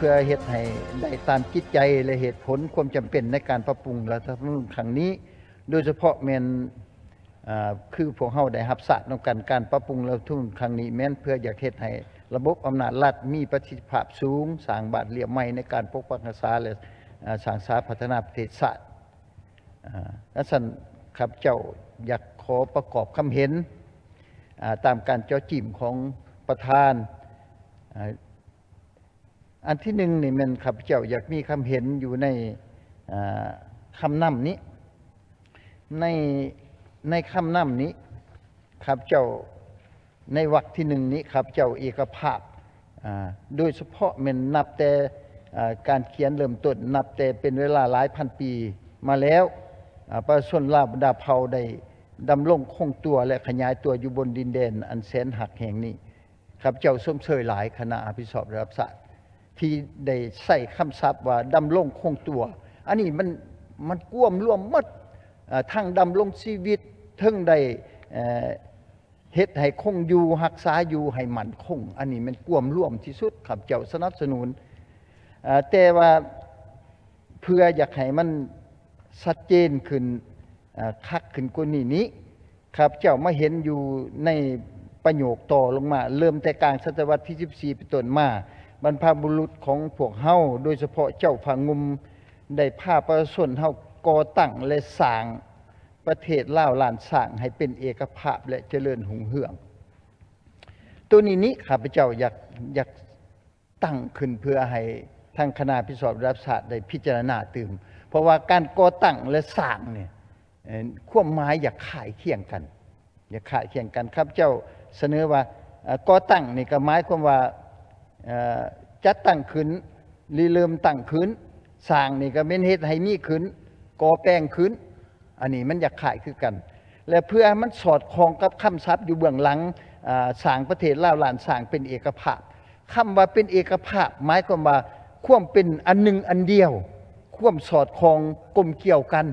ເພື່ອເຮັດໃຫ້ໄດ້ຕາມຈິດໃຈ ແລະ ເຫດຜົນຄວາມຈຳເປັນໃນການປັບປຸງລັດຖະທຳມະນູນຄັ້ງນີ້, ໂດຍສະເພາະແມ່ນ ເອີ ຄືພວກເຮົາໄດ້ຮັບຊາບນຳກັນ, ການປັບປຸງລັດຖະທຳມະນູນຄັ້ງນີ້ແມ່ນເພື່ອຢາກເຮັດໃຫ້ລະບົບອຳນາດລັດມີປະສິດທິພາບສູງ, ສ້າງບາດຫຼຽມໃໝ່ໃນການປົກປັກຮັກສາ ແລະ ເອີ ສ້າງສາພັດທະນາປະເທດຊາດ. ເອີ ດັ່ງຊັ້ນ ຂ້າພະເຈົ້າຢາກຂໍປະກອບຄຳເຫັນ ເອີ ຕາມການເຈາະຈີ້ມຂອງປະທານ. ເອີ ອັນທີໜຶ່ງນີ້ແມ່ນຂ້າພະເຈົ້າຢາກມີຄຳເຫັນຢູ່ໃນ ເອີ ຄຳນຳນີ້ ໃນ ໃນຄຳນຳນີ້ ຂ້າພະເຈົ້າ ໃນວັກທີໜຶ່ງນີ້ ຂ້າພະເຈົ້າເອກະພາບ ອາ ໂດຍສະເພາະແມ່ນນັບແຕ່ ອາ ການຂຽນເລີ່ມຕົ້ນ ນັບແຕ່ເປັນເວລາຫຼາຍພັນປີມາແລ້ວ ອາ ປະຊາຊົນລາວບັນດາເຜົ່າໄດ້ດຳລົງຄົງຕົວ ແລະ ຂະຫຍາຍຕົວຢູ່ບົນດິນແດນອັນແສນຮັກແຫ່ງນີ້. ຂ້າພະເຈົ້າຊົມເຊີຍຫຼາຍຄະນະຮັບຜິດຊອບລະດັບຊາດ ທີ່ໄດ້ໃຊ້ຄຳສັບວ່າດຳລົງຄົງຕົວ. ອັນນີ້ມັນ ມັນກວມລວມໝົດ ເອີ ທັງດຳລົງຊີວິດ, ເຖິງໄດ້ ເອີ ເຮັດໃຫ້ຄົງຢູ່, ຮັກສາຢູ່ໃຫ້ໝັ້ນຄົງ. ອັນນີ້ແມ່ນກວມລວມທີ່ສຸດ, ຂ້າພະເຈົ້າສະໜັບສະໜູນ. ເອີ ແຕ່ວ່າເພື່ອຢາກໃຫ້ມັນຊັດເຈນຂຶ້ນ, ເອີ ຄັກຂຶ້ນກວ່ານີ້ນີ້, ຂ້າພະເຈົ້າມາເຫັນຢູ່ໃນປະໂຫຍກຕໍ່ລົງມາ, ເລີ່ມແຕ່ກາງສະຕະວັດທີສິບສີ່ເປັນຕົ້ນມາ, ບັນພະບຸລຸດຂອງພວກເຮົາ, ໂດຍສະເພາະເຈົ້າພະງຸ່ມ, ໄດ້ພາປະຊາຊົນເຮົາກໍ່ຕັ້ງ ແລະ ສ້າງປະເທດລາວລ້ານຊ້າງໃຫ້ເປັນເອກະພາບ ແລະ ຈະເລີນຮຸ່ງເຮືອງ. ໂຕນີ້ນີ້ ຂ້າພະເຈົ້າຢາກ ຢາກ ຕັ້ງຂຶ້ນເພື່ອໃຫ້ທາງຄະນະຮັບຜິດຊອບລະດັບຊາດໄດ້ພິຈາລະນາຕື່ມ, ເພາະວ່າການກໍ່ຕັ້ງ ແລະ ສ້າງນີ້ ເອີ ຄວາມໝາຍຢາກຄ້າຍຄຽງກັນ, ຢາກຄ້າຍຄຽງກັນ. ຂ້າພະເຈົ້າສະເໜີວ່າ ເອີ ກໍ່ຕັ້ງນີ້ກໍໝາຍຄວາມວ່າ ເອີ ຈັດຕັ້ງຂຶ້ນ, ລິເລີ່ມຕັ້ງຂຶ້ນ, ສ້າງນີ້ກໍແມ່ນເຮັດໃຫ້ມີຂຶ້ນ, ກໍ່ແປງຂຶ້ນ. ອັນນີ້ມັນຢາກຄ້າຍຄືກັນ ແລະ ເພື່ອໃຫ້ມັນສອດຄ່ອງກັບຄຳສັບຢູ່ເບື້ອງຫຼັງ ອາ ສ້າງປະເທດລາວລ້ານຊ້າງເປັນເອກະພາບ. ຄຳວ່າເປັນເອກະພາບ ໝາຍຄວາມວ່າຄວາມເປັນອັນໜຶ່ງອັນດຽວ, ຄວາມສອດຄ່ອງກົມກ່ຽວກັນ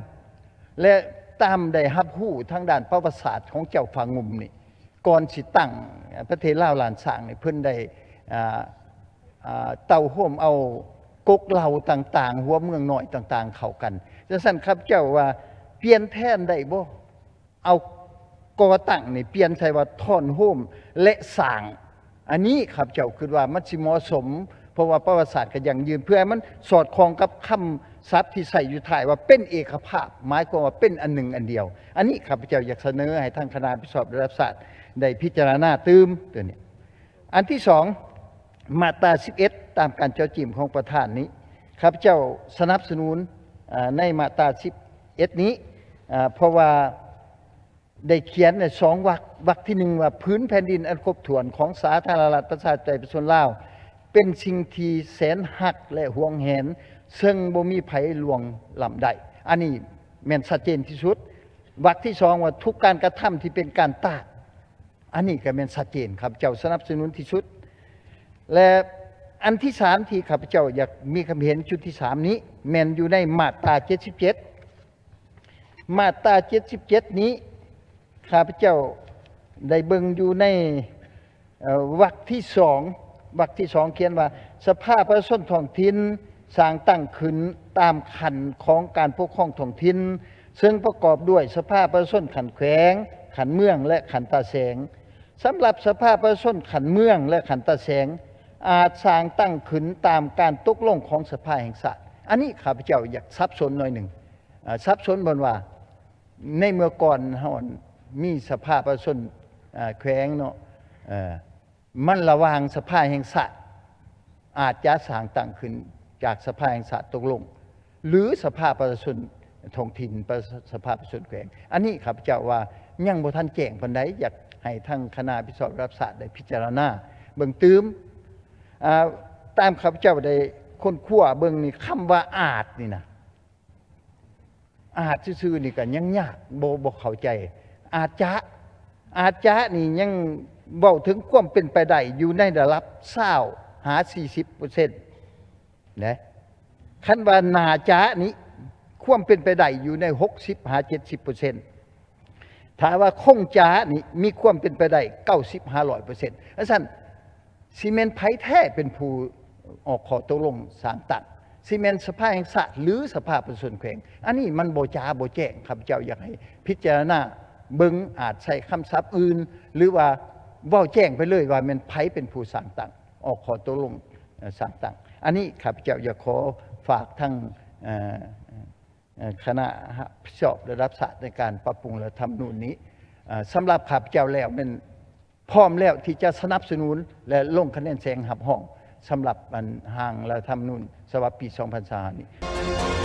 ແລະ ຕາມໄດ້ຮັບຮູ້ທາງດ້ານປະຫວັດສາດຂອງເຈົ້າພະງຸ່ມນີ້ ກ່ອນຊິຕັ້ງປະເທດລາວລ້ານຊ້າງນີ້ ເພິ່ນໄດ້ ອາ ອາ ເຕົ້າໂຮມເອົາກົກເຫຼົ່າຕ່າງໆ, ຫົວເມືອງນ້ອຍຕ່າງໆເຂົ້າກັນ. ຈັ່ງຊັ້ນ ຂ້າພະເຈົ້າວ່າ ປ່ຽນແທນໄດ້ບໍ່? ເອົາກໍ່ຕັ້ງນີ້ປ່ຽນໃສ່ວ່າທ້ອນໂຮມ ແລະ ສ້າງ. ອັນນີ້ຂ້າພະເຈົ້າຄິດວ່າມັນຊິເໝາະສົມ, ເພາະວ່າປະຫວັດສາດກໍຢັ້ງຢືນ, ເພື່ອໃຫ້ມັນສອດຄ່ອງກັບຄຳສັບທີ່ໃຊ້ຢູ່ທ້າຍວ່າເປັນເອກະພາບ, ໝາຍຄວາມວ່າເປັນອັນໜຶ່ງອັນດຽວ. ອັນນີ້ຂ້າພະເຈົ້າຢາກສະເໜີໃຫ້ທາງຄະນະຮັບຜິດຊອບລະດັບຊາດໄດ້ພິຈາລະນາຕື່ມຕົວນີ້. ອັນທີສອງ ມາດຕາສິບເອັດ ຕາມການເຈາະຈີ້ມຂອງປະທານນີ້ ຂ້າພະເຈົ້າສະໜັບສະໜູນ ອາ ໃນມາດຕາສິບເອັດນີ້ ອາ ເພາະວ່າໄດ້ຂຽນໃນສອງວັກ, ວັກທີໜຶ່ງວ່າ ຜືນແຜ່ນດິນອັນຄົບຖ້ວນຂອງສາທາລະນະລັດປະຊາທິປະໄຕປະຊາຊົນລາວ ເປັນສິ່ງທີ່ແສນຮັກ ແລະ ຫວງແຫນ ເຊິ່ງບໍ່ມີໃຜລ່ວງລ້ຳໄດ້. ອັນນີ້ແມ່ນຊັດເຈນທີ່ສຸດ. ວັກທີສອງວ່າ ທຸກການກະທຳທີ່ເປັນການຕ້ານ ອັນນີ້ກໍແມ່ນຊັດເຈນ, ຂ້າພະເຈົ້າສະໜັບສະໜູນທີ່ສຸດ. ແລະ ອັນທີສາມທີ່ຂ້າພະເຈົ້າຢາກມີຄຳເຫັນ ຈຸດທີສາມນີ້ ແມ່ນຢູ່ໃນມາດຕາເຈັດສິບເຈັດ. ມາດຕາເຈັດສິບເຈັດນີ້ ຂ້າພະເຈົ້າໄດ້ເບິ່ງຢູ່ໃນ ເອີ ວັກທີສອງ, ວັກທີສອງຂຽນວ່າ ສະພາປະຊາຊົນທ້ອງຖິ່ນສ້າງຕັ້ງຂຶ້ນຕາມຂັ້ນຂອງການປົກຄອງທ້ອງຖິ່ນ ເຊິ່ງປະກອບດ້ວຍສະພາປະຊາຊົນຂັ້ນແຂວງ, ຂັ້ນເມືອງ ແລະ ຂັ້ນຕາແສງ. ສຳລັບສະພາປະຊາຊົນຂັ້ນເມືອງ ແລະ ຂັ້ນຕາແສງ ອາດສ້າງຕັ້ງຂຶ້ນຕາມການຕົກລົງຂອງສະພາແຫ່ງຊາດ. ອັນນີ້ຂ້າພະເຈົ້າຢາກສັບສົນໜ້ອຍໜຶ່ງ, ອາ ສັບສົນບ່ອນວ່າ ໃນເມື່ອກ່ອນເຮົາມີສະພາປະຊາຊົນ ອາ ແຂວງເນາະ, ເອີ ມັນລະຫວ່າງສະພາແຫ່ງຊາດ ອາດຈະສ້າງຕັ້ງຂຶ້ນຈາກສະພາແຫ່ງຊາດຕົກລົງ ຫຼື ສະພາປະຊາຊົນທ້ອງຖິ່ນ ປະ ສະພາປະຊາຊົນແຂວງ. ອັນນີ້ຂ້າພະເຈົ້າວ່າຍັງບໍ່ທັນແຈ້ງປານໃດ, ຢາກໃຫ້ທາງຄະນະຮັບຜິດຊອບລະດັບຊາດໄດ້ພິຈາລະນາເບິ່ງຕື່ມ. ອາ ຕາມຂ້າພະເຈົ້າໄດ້ຄົ້ນຄວ້າເບິ່ງນີ້, ຄຳວ່າອາດນີ້ນະ ອາດຊື່ໆນີ້ກໍຍັງຍາກ, ບໍ່ ບໍ່ເຂົ້າໃຈ. ອາດຈະ ອາດຈະນີ້ຍັງເວົ້າເຖິງຄວາມເປັນໄປໄດ້ຢູ່ໃນລະດັບຊາວຫາສີ່ສິບເປີເຊັນນະ. ຄັນວ່າໜ້າຈະນີ້ ຄວາມເປັນໄປໄດ້ຢູ່ໃນຫົກສິບຫາເຈັດສິບເປີເຊັນ. ຖ້າວ່າຄົງຈະນີ້ ມີຄວາມເປັນໄປໄດ້ເກົ້າສິບຫາຮ້ອຍເປີເຊັນ. ຈັ່ງຊັ້ນ ຊິແມ່ນໃຜແທ້ເປັນຜູ້ ອອກຂໍ້ຕົກລົງສ້າງຕັ້ງ ຊິແມ່ນສະພາແຫ່ງຊາດ ຫຼື ສະພາປະຊາຊົນແຂວງ. ອັນນີ້ມັນບໍ່ຈາບໍ່ແຈ້ງ. ຂ້າພະເຈົ້າຢາກໃຫ້ພິຈາລະນາເບິ່ງ ອາດໃຊ້ຄຳສັບອື່ນ ຫຼືວ່າເວົ້າແຈ້ງໄປເລີຍວ່າແມ່ນໃຜເປັນຜູ້ສ້າງຕັ້ງ ອອກຂໍ້ຕົກລົງ ເອີ ສ້າງຕັ້ງ. ອັນນີ້ຂ້າພະເຈົ້າຢາກຂໍຝາກທາງ ເອີ ເອີ ຄະນະຮັບຜິດຊອບລະດັບຊາດໃນການປັບປຸງລັດຖະທຳມະນູນນີ້. ເອີ ສຳລັບຂ້າພະເຈົ້າແລ້ວແມ່ນ ພ້ອມແລ້ວທີ່ຈະສະໜັບສະໜູນ ແລະ ລົງຄະແນນສຽງຮັບຮອງ ສຳລັບອັນ ຮ່າງລັດຖະທຳມະນູນສະບັບປີສອງພັນຊາວຫ້ານີ້.